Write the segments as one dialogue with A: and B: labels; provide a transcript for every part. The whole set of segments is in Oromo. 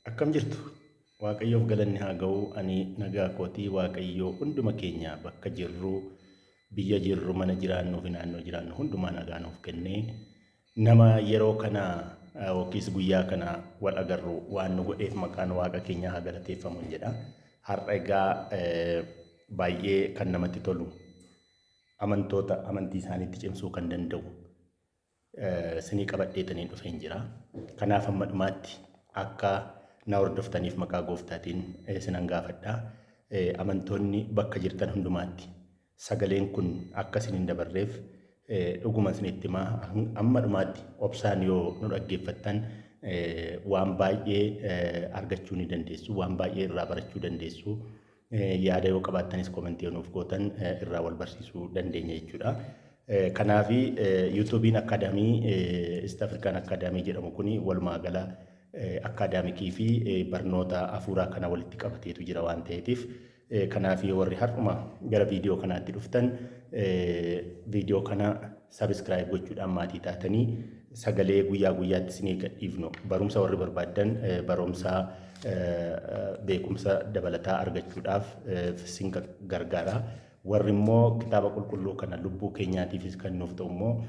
A: Akkam jirtu? Waaqayyoof galanni haa ga'u. Ani nagaa kootii. Waaqayyoo hunduma keenya bakka jirru, biyya jirru, mana jiraannuu fi naannoo jiraannu hundumaa nagaa nuuf kennee nama yeroo kana yookiis guyyaa kana wal agarru waan nu godheef maqaan Waaqa keenyaa haa galateeffamu jedha. Har'a egaa baay'ee kan namatti tolu, amantoota amantii isaaniitti cimsuu kan danda'u sinii qabadheetaniin dhufeen jira. Kanaaf hamma dhumaatti akka na hordoftaniif maqaa Gooftaatiin sinan gaafadha. Amantoonni bakka jirtan hundumaatti sagaleen kun akka isin hin dabarreef dhuguma isinitti himaa, hamma dhumaatti obsaan yoo nu dhaggeeffattan waan baay'ee argachuu ni dandeessu, waan baay'ee irraa barachuu dandeessu. Yaada yoo qabaattanis comment yoo nuuf gootan irraa wal barsiisuu dandeenya jechuudha. Kanaaf YouTubeiin Academy, East African Academy jedhamu kuni walumaa gala academicii fi barnoota hafuuraa kana walitti qabateetu jira waan ta'eetiif, kanaaf warri har'uma gara viidiyoo kanaatti dhuftan viidiyoo kana subscribe gochuudhaan maatii taatanii sagalee guyyaa guyyaatti isinii gadhiifnu, barumsa warri barbaaddan barumsa beekumsa dabalataa argachuudhaaf isin gargaara. Warri immoo kitaaba qulqulluu kana lubbuu keenyaatiifis kan nuuf ta'u immoo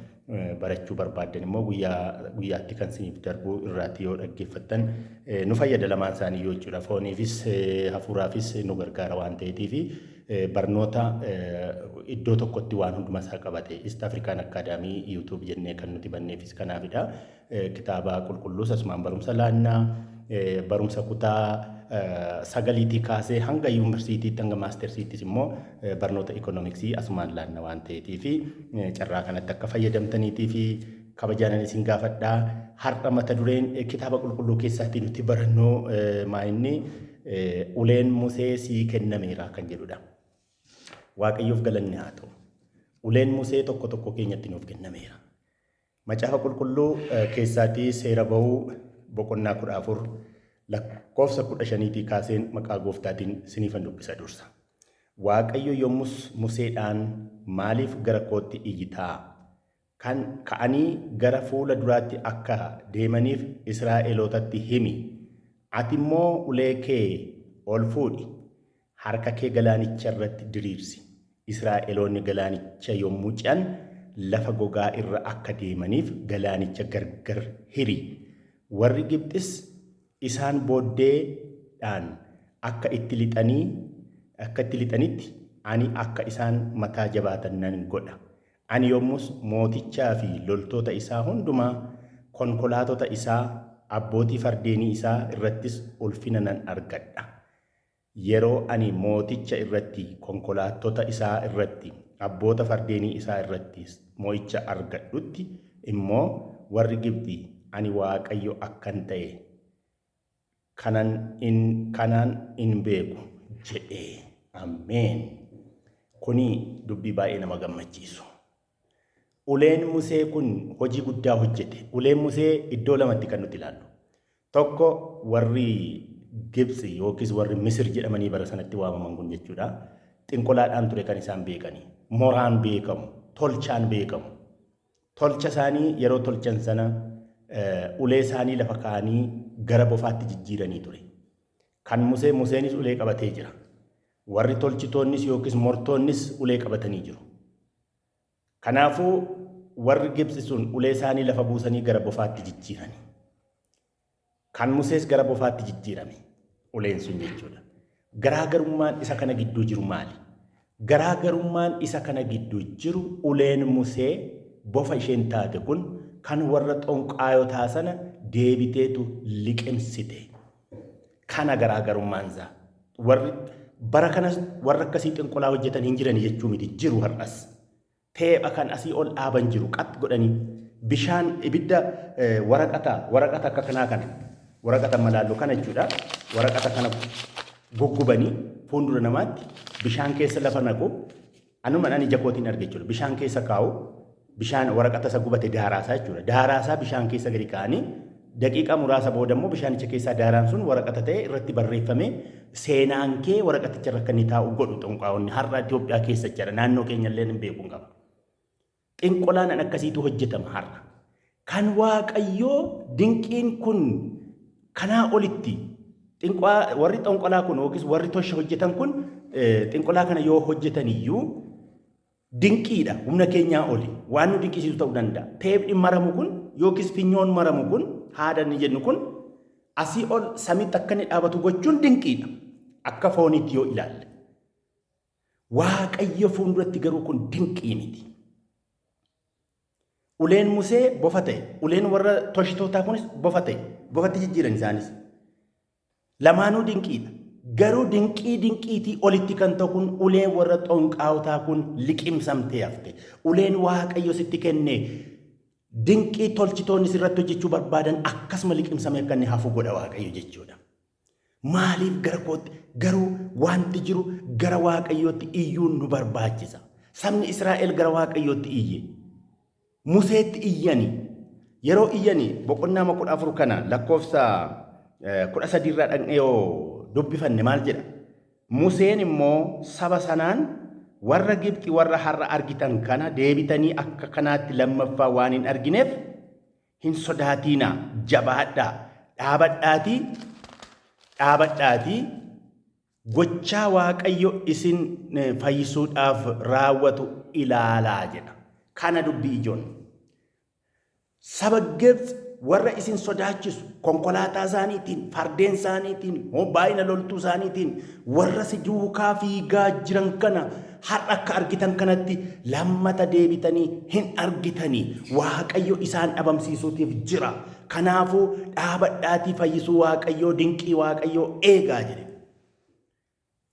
A: barachuu barbaaddan immoo guyyaa guyyaatti kan isiniif darbu irraatti yoo dhaggeeffattan nu fayyada, lamaan isaanii yoo jechuudha. Fooniifis hafuuraafis nu gargaara waan ta'eetiif, barnoota iddoo tokkotti waan hunduma isaa qabate East African Academy YouTube jennee kan nuti banneefis kanaafidha. Kitaaba qulqulluus asumaan barumsa laannaa, barumsa kutaa sagaliitii kaasee hanga yuunivarsiitiitti, hanga mastersiittis immoo barnoota economicsii asumaan laanna waan ta'eetiif, carraa kanatti akka fayyadamtaniitii fi kabajaanan isin gaafadhaa. Har'a mata dureen kitaaba qulqulluu keessaatii nuti barannoo maa'inni "Uleen Musee sii kennameera" kan jedhudha. Waaqayyoof galanni haa ta'u. Uleen Musee tokko tokko keenyatti nuuf kennameera. Macaafa qulqulluu keessaatii Seera Ba'uu boqonnaa 14 lakkoofsa 15tii kaaseen maqaa Gooftaatiin siniifan dubbisa dursa. Waaqayyo yommus Museedhaan, "Maaliif gara kootti iyyitaa? Kan ka'anii gara fuula duraatti akka deemaniif Israa'elootatti himi. Ati immoo ulee kee ol fuudhi, harka kee galaanicha irratti diriirsi. Israa'eloonni galaanicha yommuu ce'an lafa gogaa irra akka deemaniif galaanicha gargar hiri. Warri Gibxis isaan booddeedhaan akka itti lixanitti ani akka isaan mataa jabaatan nan godha. Ani yommus mootichaa fi loltoota isaa hundumaa, konkolaatota isaa, abbootii fardeenii isaa irrattis ulfina nan argadha. Yeroo ani mooticha irratti, konkolaattota isaa irratti, abboota fardeenii isaa irrattis mo'icha argadhutti immoo warri Gibxi ani Waaqayyo akkan ta'e kanaan in beeku" jedhee. Ameen. Kuni dubbii baay'ee nama gammachiisu. Uleen Musee kun hojii guddaa hojjete. Uleen Musee iddoo lamatti kan nuti ilaallu. Tokko, warri Gibxi yookiis warri Misir jedhamanii bara sanatti waamaman kun jechuudha. Xinqolaadhaan ture kan isaan beekanii. Moraan beekamu, tolchaan beekamu. Tolcha isaanii yeroo tolchan sana ulee isaanii lafa kaa'anii gara bofaatti jijjiiranii ture. Kan Musee, Museenis ulee qabatee jira. Warri tolchitoonnis yookiis mortoonnis ulee qabatanii jiru. Kanaafuu warri Gibxi sun ulee isaanii lafa buusanii gara bofaatti jijjiirani. Kan Musees gara bofaatti jijjiirame uleen sun jechuudha. Garaagarummaan isa kana gidduu jiru maali? Garaagarummaan isa kana gidduu jiru, uleen Musee bofa isheen taate kun kan warra xonqaayotaa sana deebiteetu liqimsite. Kana garaagarummaan isaa. Warri bara kanas warra akkasii xinqolaa hojjetan hin jiran jechuu miti, jiru har'as. Teepha kan asii ol dhaaban jiru, qat godhanii bishaan ibidda waraqata akka kanaa kana, waraqata malaallu kana jechuudha. Waraqata kana guggubanii fuuldura namaatti bishaan keessa lafa naqu. Anuman ani ija kootiin arge jechuudha. Bishaan keessa kaa'u, bishaan waraqata isa gubate daaraasaa jechuudha. Daaraasaa bishaan keessa gadi kaa'anii daqiiqaa muraasa booda immoo bishaanicha keessaa daaraan sun waraqata ta'e irratti barreeffamee seenaan kee waraqaticha irra akka inni taa'u godhu xonqaa'onni har'a Itoophiyaa keessa jechaadha. Naannoo keenya illee hin beeku hin qaba. Xinqolaan akkasiitu hojjetama har'a. Kan Waaqayyoo dinqiin kun kanaa olitti Warri xonqolaa kun yookiis warri tosha hojjetan kun xinqolaa kana yoo hojjetan iyyuu dinqiidha, humna keenyaa oli waan nu dinqisiisu ta'uu danda'a. Teephni maramu kun yookiis finyoon maramu kun, haada inni jennu kun, asii ol samiitti akka inni dhaabatu gochuun dinqiidha. Akka fooniitti yoo ilaalle. Waaqayyo fuulduratti garuu kun dinqii miti. Uleen Musee bofa ta'e. Uleen warra toshitootaa kunis bofa ta'e. Bofatti jijjiiran isaanis. Lamaanuu dinqiidha. Garuu dinqii dinqiitii olitti kan ta'u kun uleen warra xonqaawotaa kun liqimsamtee hafte. Uleen Waaqayyo sitti kenne dinqii tolchitoonni sirratti hojjechuu barbaadan akkasuma liqimsamee akka inni hafu godha Waaqayyo jechuudha. Maaliif gara kootti garuu wanti jiru gara Waaqayyootti iyyuun nu barbaachisa. Sabni Israa'el gara Waaqayyootti iyye. Museetti iyyani. Yeroo iyyani boqonnaa 14 kana lakkoofsa 13 irraa dhaqnee yoo dubbifanne maal jedha? Museen immoo saba sanaan, warra Gibxi warra har'a argitan kana deebitanii akka kanaatti lammaffaa waan hin argineef hin sodaatiinaa, jabaadhaa, dhaabadhaatii dhaabadhaatii gochaa Waaqayyo isin fayyisuudhaaf raawwatu ilaalaa jedha. Kana dubbii ijoon. Saba Gibxi warra isin sodaachisu konkolaataa isaaniitiin, fardeen isaaniitiin, baay'ina loltuu isaaniitiin warra si duukaa fiigaa jiran kana har'a akka argitan kanatti lammata deebitanii hin argitanii. Waaqayyo isaan dhabamsiisuutiif jira. Kanaafuu dhaabadhaatii fayyisuu Waaqayyoo, dinqii Waaqayyoo eegaa jedhe.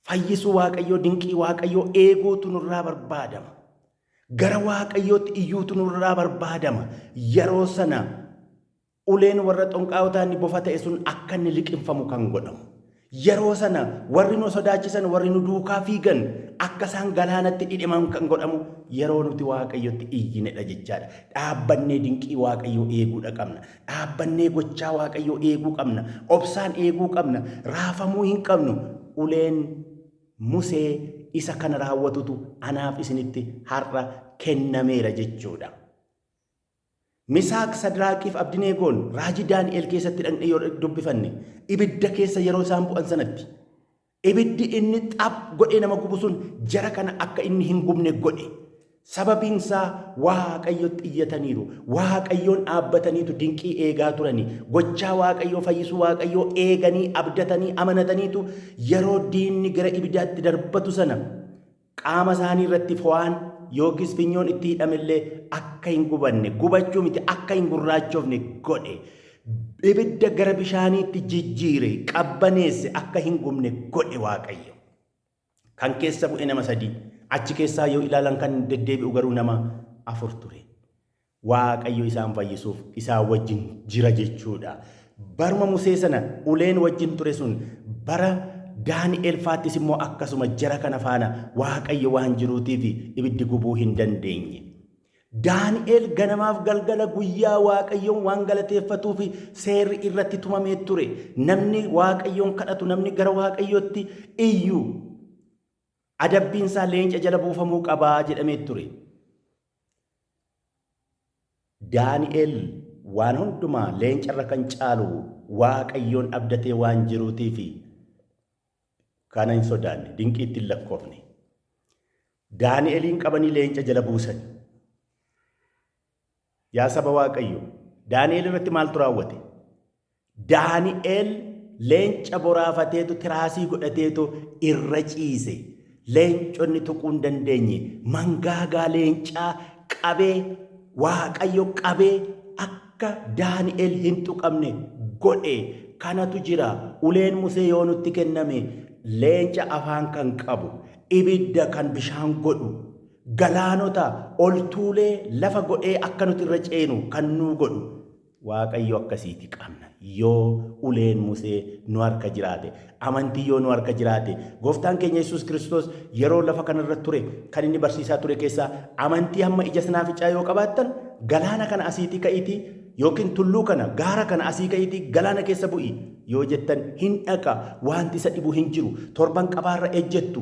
A: Fayyisuu Waaqayyoo, dinqii Waaqayyoo eeguutu nurraa barbaadama. Gara Waaqayyootti iyyuutu nurraa barbaadama. Yeroo sana uleen warra xonqaawotaa inni bofa ta'e sun akka inni liqimfamu kan godhamu. Yeroo sana warri nu sodaachisan, warri nu duukaa fiigan akka isaan galaanatti dhidhiman kan godhamu yeroo nuti Waaqayyotti iyyinedha jechaadha. Dhaabbannee dinqii Waaqayyoo eeguudha qabna. Dhaabbannee gochaa Waaqayyoo eeguu qabna. Obsaan eeguu qabna. Raafamuu hin qabnu. Uleen Musee isa kana raawwatutu anaaf isinitti har'a kennameera jechuudha. Misaaq, Sadiraaqiif Abdineegoon raajii Daani'el keessatti dhaqnee yoo dubbifanne ibidda keessa yeroo isaan bu'an sanatti ibiddi inni xaph godhee nama gubu sun jara kana akka inni hin gubne godhe. Sababiin isaa Waaqayyotti iyyataniiru. Waaqayyoon dhaabbataniitu dinqii eegaa turani. Gochaa Waaqayyoo, fayyisuu Waaqayyoo eeganii, abdatanii, amanataniitu yeroo diinni gara ibidaatti darbatu sana qaama isaanii irratti fo'aan yookiis finyoon itti hidhamellee akka hin gubanne, gubachuu miti akka hin gurraachofne godhe. Ibidda gara bishaaniitti jijjiire, qabbaneesse, akka hin gubne godhe Waaqayyo. Kan keessa bu'e nama sadii. Achi keessaa yoo ilaalan kan deddeebi'u garuu nama afur ture. Waaqayyo isaan fayyisuuf isaan wajjin jira jechuudha. Baruma Musee sana uleen wajjin ture sun bara Daani'el faattis immoo akkasuma jara kana faana Waaqayyo waan jiruutiif ibiddi gubuu hin dandeenye. Daani'el ganamaaf galgala guyyaa Waaqayyoon waan galateeffatuuf seerri irratti tumamee ture. Namni Waaqayyoon kadhatu, namni gara Waaqayyootti iyyu adabbiin isaa leenca jala buufamuu qabaa jedhamee ture. Daani'el waan hundumaa leencarra kan caalu Waaqayyoon abdatee waan jiruutiif kana hin sodaanne, dinqiitti hin lakkoofne. Daani'eliin qabanii leenca jala buusan. Yaa saba Waaqayyo, Daani'el irratti maaltu raawwate? Daani'el leenca boraafateetu, tiraasii godhateetu irra ciise. Leenconni tuquu hin dandeenye. Mangaagaa leencaa qabee, Waaqayyo qabee akka Daani'el hin tuqamne godhe. Kanatu jira. Uleen Musee yoo nutti kenname leenca afaan kan qabu, ibidda kan bishaan godhu, galaanota ol tuulee lafa godhee akka nuti irra ceenu kan nuu godhu Waaqayyo akkasiiti qabna. Yoo uleen Musee nu harka jiraate, amantii yoo nu harka jiraate, Gooftaan keenya Yesuus Kiristoos yeroo lafa kanarra ture kan inni barsiisaa ture keessaa amantii hamma ija sanaaficaa yoo qabaattan galaana kana asiitii ka'iitii yookiin tulluu kana, gaara kana asii ka'iitii galaana keessa bu'i yoo jettan hin dhaqa, wanti isa dhibu hin jiru. Torban qabaarra ejjettu.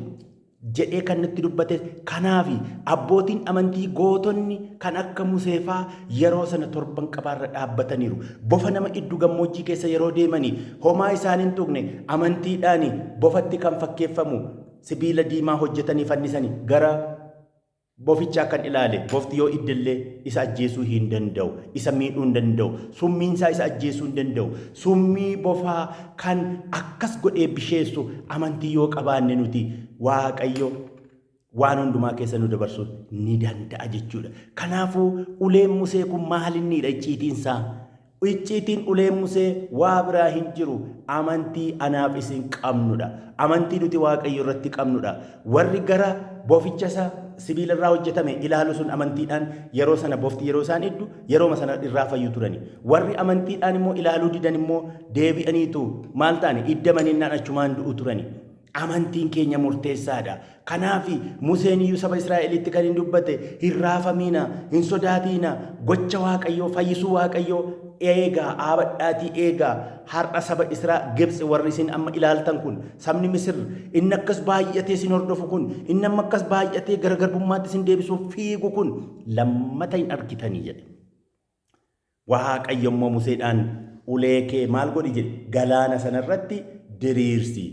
A: Jedhee kan nutti dubbate kanaafi. Abbootiin amantii gootonni kan akka Museefaa yeroo sana torban qabaarra dhaabbataniiru. Bofa nama iddu gammoojjii keessa yeroo deemanii homaa isaan hin tuqne. Amantiidhaan bofatti kan fakkeeffamu sibiila diimaa hojjetanii fannisanii gara bofichaa kan ilaale, bofti yoo iddellee isa ajjeesuu hin danda'u, isa miidhuu hin danda'u, summiinsaa isa ajjeesuu hin danda'u. Summii bofaa kan akkas godhee bisheessu amantii yoo qabaanne nuti Waaqayyo waan hundumaa keessa nu dabarsuu ni danda'a jechuudha. Kanaafuu uleen Musee kun maalinniidha icciitiinsaa? Icciitiin ulee Musee waa biraa hin jiru, amantii anaaf isin qabnudha. Amantii nuti Waaqayyo irratti qabnudha. Warri gara boficha isa sibiila irraa hojjetame ilaalu sun amantiidhaan yeroo sana bofti yeroo isaan iddu yerooma sana irraa fayyu turani. Warri amantiidhaan immoo ilaaluu didan immoo deebi'aniitu maal ta'ani iddamaninnaan achumaan du'u turani. Amantiin keenya murteessaadha. Kanaaf Museen iyyuu saba Israa'elitti kan hin dubbate, hin raafamiina, hin sodaatiina, gocha Waaqayyoo, fayyisuu Waaqayyoo eegaa, dhaabadhaatii eegaa. Har'a saba Israa Gibxi warri isin amma ilaaltan kun, sabni Misir inni akkas baay'atee isin hordofu kun, inni amma akkas baay'atee gara garbummaatti isin deebisuuf fiigu kun lammata hin argitanii jedhe. Waaqayyo immoo Museedhaan, Ulee kee maal godhi jedhe? Galaana sana irratti diriirsi.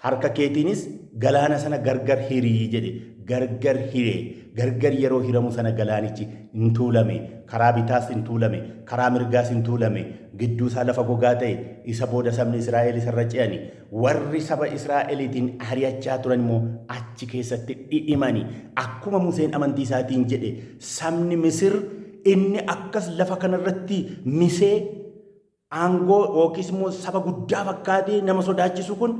A: Harka keetiinis galaana sana gargar hirii jedhe. Gargar hire. Gargar yeroo hiramu sana galaanichi hin tuulame. Karaa bitaas hin tuulame. Karaa mirgaas hin tuulame. Gidduu isaa lafa gogaa ta'e. Isa booda sabni Israa'el isarra ce'ani. Warri saba Israa'eliitiin ari'achaa turan immoo achi keessatti dhidhimani. Akkuma Museen amantii isaatiin jedhe, sabni Misir inni akkas lafa kanarratti misee aangoo yookiis immoo saba guddaa fakkaatee nama sodaachisu kun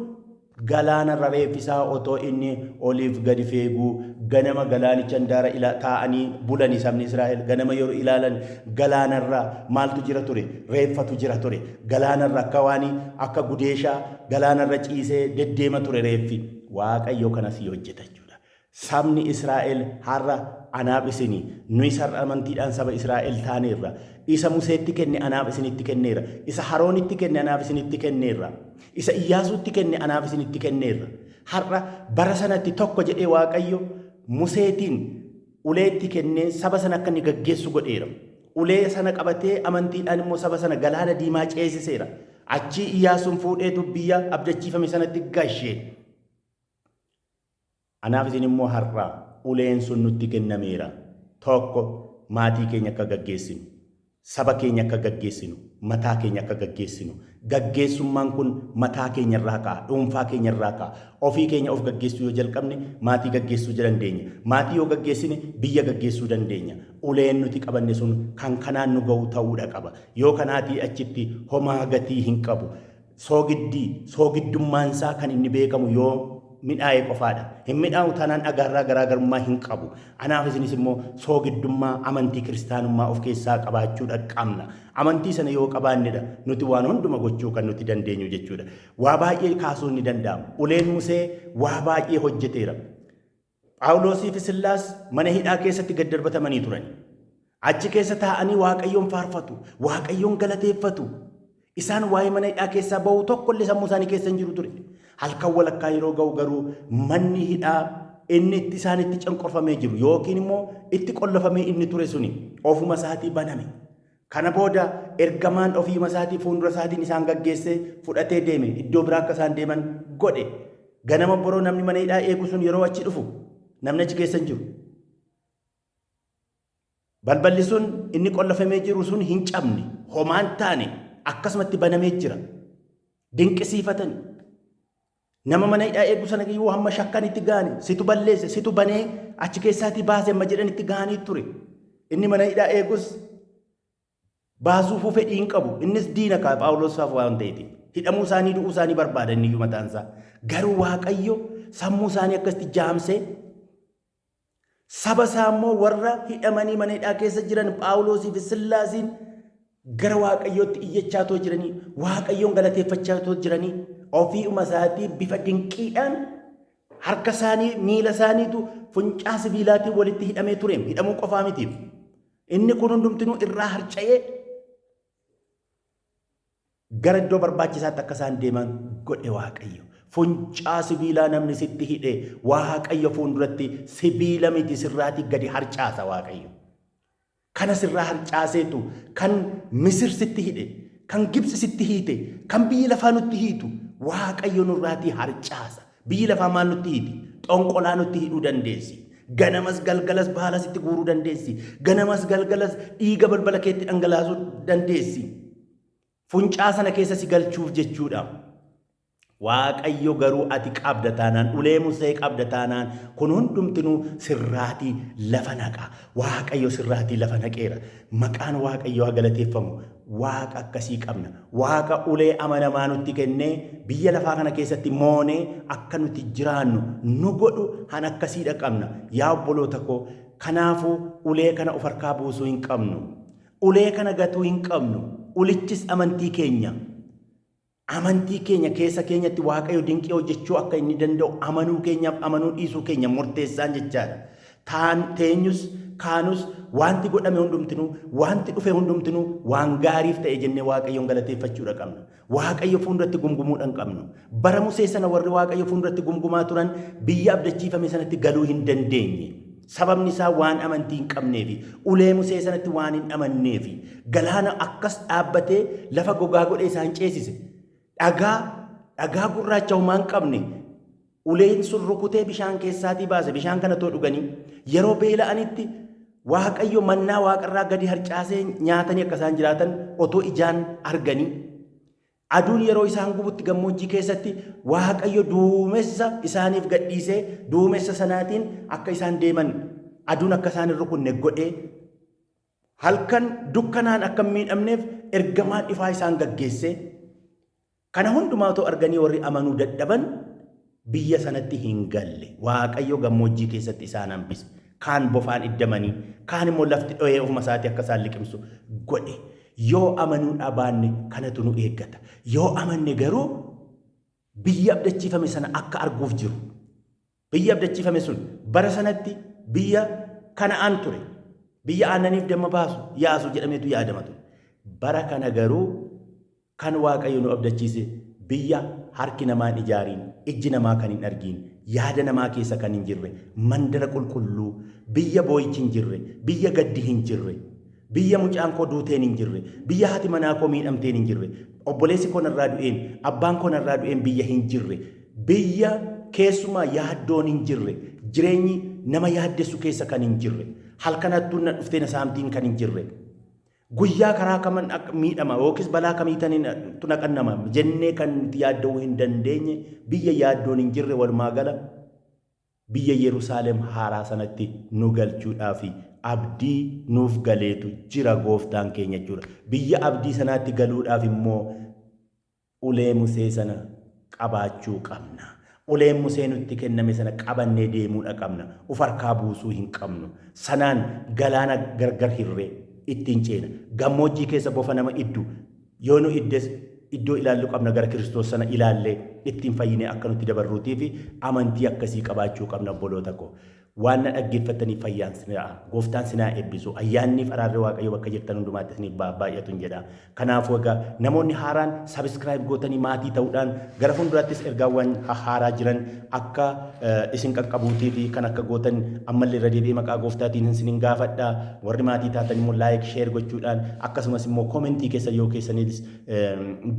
A: galaanarra reeffisaa otoo inni oliif gadi feeguu, ganama galaanicha handaara ila taa'anii bulani sabni Israa'el ganama yeroo ilaalan galaanarra maaltu jira ture? Reeffatu jira ture. Galaanarra akka waan akka gudeeshaa galaanarra ciisee deddeema ture reeffi. Waaqayyo kana sii hojjeta jechuudha. Sabni Israa'el har'a anaaf isini. Nuyis har'a amantiidhaan saba Israa'el taaneerra. Isa Museetti kenne anaaf isinitti kenneera. Isa Haroonitti kenne anaaf isinitti kenneerra. Isa Iyyaasuutti kenne anaaf isinitti kenneerra. Har'a bara sanatti tokko jedhee Waaqayyo Museetiin ulee itti kennee saba sana akka inni gaggeessu godheera. Ulee sana qabatee amantiidhaan immoo saba sana galaana diimaa ceesiseera. Achii Iyyaasuun fuudheetu biyya abdachiifame sanatti gashe. Anaaf isin immoo har'a uleen sun nutti kennameera. Tokko maatii keenya akka gaggeessinu, saba keenya akka gaggeessinu, mataa keenya akka gaggeessinu. Gaggeessummaan kun mataa keenya irraa ka'a, dhuunfaa keenya irraa ka'a. Ofii keenya of gaggeessuu yoo jalqabne maatii gaggeessuu dandeenya. Maatii yoo gaggeessine biyya gaggeessuu dandeenya. Uleen nuti qabanne sun kan kanaan nu ga'u ta'uudha qaba. Yoo kanaatii achitti homaa gatii hin qabu. Soogiddii, soogiddummaansaa kan inni beekamu yoo midhaa'e qofaadha. Hin midhaa'u taanaan dhagaarraa garaagarummaa hin qabu. Anaaf isinis immoo soogiddummaa amantii kiristaanummaa of keessaa qabaachuudha qabna. Amantii sana yoo qabaannedha nuti waan hunduma gochuu kan nuti dandeenyu jechuudha. Waa baay'ee kaasuun ni danda'ama. Uleen Musee waa baay'ee hojjeteera. Phaawulosii fi Sillaas mana hidhaa keessatti gad darbatamanii turan. Achi keessa taa'anii Waaqayyoon faarfatu, Waaqayyoon galateeffatu. Isaan waa'ee mana hidhaa keessaa ba'uu tokko illee sammuu isaanii keessa hin jiru ture. Halkan walakkaa yeroo ga'u garuu manni hidhaa inni itti isaanitti canqorfamee jiru yookiin immoo itti qollofamee inni ture suni ofuma isaatii baname. Kana booda ergamaan ofiima isaatii fuuldura isaatiin isaan gaggeessee fudhatee deeme, iddoo biraa akka isaan deeman godhe. Ganama boroo namni mana hidhaa eegu sun yeroo achi dhufu namni achi keessa hin jiru. Balballi sun inni qollofamee jiru sun hin cabne, homaan taane, akkasumatti banamee jira. Dinqisiifatani. Nama mana hidhaa eegu sana iyyuu hamma shakkan itti ga'ani, situ balleesse, situ banee achi keessaatii baase amma jedhan itti ga'anii ture. Inni mana hidhaa eegus baasuufuu fedhii hin qabu. Innis diina kaa Phaawulos faaf waan ta'eetiif. Hidhamuu isaanii, du'uu isaanii barbaada inni iyyuu mataan isaa. Garuu Waaqayyo sammuu isaanii akkasitti jaamsee saba isaa immoo warra hidhamanii mana hidhaa keessa jiran Phaawulosii fi Sillaasiin gara Waaqayyootti iyyachaa too jiranii, Waaqayyoon galateeffachaa too jiranii, ofii'uma isaatii bifa dinqiidhaan harka isaanii miila isaaniitu funcaa sibiilaatiin walitti hidhamee ture. Hidhamuu qofaa miti. Inni kun hundumtinuu irraa harca'ee gara iddoo barbaachisaatti akka isaan deeman godhe Waaqayyo. Funcaa sibiilaa namni sitti hidhe Waaqayyo fuulduratti sibiila miti, sirraatii gadi harcaasa Waaqayyo. Kana sirraa harcaaseetu kan Misir sitti hidhe, kan Gibxi sitti hiite, kan biyyi lafaa nutti hiitu Waaqayyo nurraatii harcaasa. Biyyi lafaa maal nutti hiiti? Xonqolaa nutti hidhuu dandeessi. Ganamas galgalas baala sitti guuruu dandeessi. Ganamas galgalas dhiiga balbala keetti dhangalaasuu dandeessi. Funcaa sana keessa si galchuuf jechuudha. Waaqayyo garuu ati qabda taanaan, ulee Musee qabda taanaan, kun hundumtinuu sirraatii lafa naqa. Waaqayyo sirraatii lafa naqeera. Maqaan Waaqayyoo haa galateeffamu. Waaqa akkasii qabna. Waaqa ulee amanamaa nutti kennee biyya lafaa kana keessatti moonee akka nuti jiraannu nu godhu han akkasiidha qabna. Yaa obboloota koo, kanaafuu ulee kana of harkaa buusuu hin qabnu. Ulee kana gatuu hin qabnu. Ulichis amantii keenya. Amantii keenya keessa keenyatti Waaqayyo dinqii hojjechuu akka inni danda'u amanuu keenyaaf amanuu dhiisuu keenya murteessaan jechaadha. Taan teenyus kaanus wanti godhame hundumtinuu, wanti dhufe hundumtinuu waan gaariif ta'e jennee Waaqayyoon galateeffachuudha qabna. Waaqayyo fuulduratti gumgumuudha hin qabnu. Bara Musee sana warri Waaqayyo fuulduratti gumgumaa turan biyya abdachiifame sanatti galuu hin dandeenye. Sababni isaa waan amantii hin qabneefi, ulee Musee sanatti waan hin amanneefi. Galaana akkas dhaabbatee lafa gogaa godhee isaan ceesise. Dhagaa gurraacha homaa hin qabne uleen sun rukutee bishaan keessaatii baase. Bishaan kana too dhuganii yeroo beela'anitti Waaqayyo mannaa waaqarraa gadi harcaasee nyaatanii akka isaan jiraatan otoo ijaan arganii, aduun yeroo isaan gubutti gammoojjii keessatti Waaqayyo duumessa isaaniif gadhiisee duumessa sanaatiin akka isaan deeman, aduun akka isaan hin rukunne godhee, halkan dukkanaan akka hin miidhamneef ergamaan ifaa isaan gaggeessee, kana hundumaa otoo arganii warri amanuu dadhaban biyya sanatti hin galle. Waaqayyo gammoojjii keessatti isaan hambise. Kaan bofaan iddamanii, kaan immoo lafti dho'ee ofuma isaatii akka isaan liqimsu godhe. Yoo amanuu dhabaanne kanatu nu eeggata. Yoo amanne garuu biyya abdachiifame sana akka arguuf jiru. Biyyi abdachiifame sun bara sanatti biyya Kana'aan ture. Biyya aannaniif damma baasu yaasu jedhameetu yaadama ture. Bara kana garuu kan Waaqayyo nu abdachiise biyya harki namaa hin ijaariin, ijji namaa kan hin argiin, yaada namaa keessa kan hin jirre, mandara qulqulluu, biyya boo'ichi hin jirre, biyya gaddi hin jirre, biyya mucaan koo duuteen hin jirre, biyya haati manaa koo miidhamteen hin jirre, obboleessi koo narraa du'een, abbaan koo narraa du'een biyya hin jirre, biyya keessumaa yaaddoon hin jirre, jireenyi nama yaaddessu keessa kan hin jirre, halkan hattuun na dhuftee na saamtiin kan hin jirre, guyyaa karaa kaman akka miidhama yookiis balaa kamiitan tu na qannama jennee kan nuti yaadda'uu hin dandeenye, biyya yaaddoon hin jirre, walumaa gala biyya Yerusaalem haaraa sanatti nu galchuudhaaf abdii nuuf galeetu jira gooftaan keenya jechuudha. Biyya abdii sanaatti galuudhaaf immoo ulee Musee sana qabaachuu qabna. Uleen Musee nutti kenname sana qabannee deemuudha qabna. Uf harkaa buusuu hin qabnu. Sanaan galaana gargar hirree ittiin ceena. Gammoojjii keessa bofa nama iddu yoo nu iddes iddoo ilaallu qabna, gara Kiristoos sana ilaallee ittiin fayyinee akka nutti dabarruutii fi amantii akkasii qabaachuu qabna, obboloota koo. Waan na dhaggeeffattaniif fayyaan sinaa gooftaan sinaa eebbisu. Ayyaanniif araarri Waaqayyo bakka jirtan hundumaatti isiniif baay'atun jedha. Kanaafuu egaa namoonni haaraan subscribe gootanii maatii ta'uudhaan gara fuulduraattis ergaawwan hahaaraa jiran akka isin qaqqabuutii fi kan akka gootan ammallee irra deebi'ee maqaa gooftaatiin isinin gaafadha. Warri maatii taatan immoo like, share gochuudhaan, akkasumas immoo komentii keessa yoo keessanis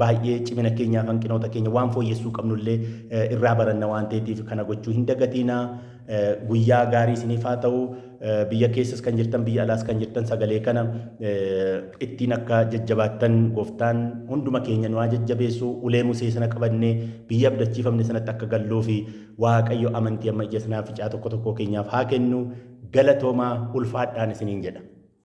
A: baay'ee cimina keenyaaf hanqinoota keenya waan fooyyessuu qabnullee irraa baranna waan ta'eetiif kana gochuu hin dagatiinaa. Guyyaa gaarii isiniif haa ta'u. Biyya keessas kan jirtan, biyya alaas kan jirtan, sagalee kana ittiin akka jajjabaattan gooftaan hunduma keenya nu haa jajjabeessu. Ulee Musee sana qabannee biyya abdachiifamne sanatti akka galluu fi Waaqayyo amantii amma ija sanaa ficaa tokko tokko keenyaaf haa kennu. Galatoomaa, ulfaadhaan isiniin jedha.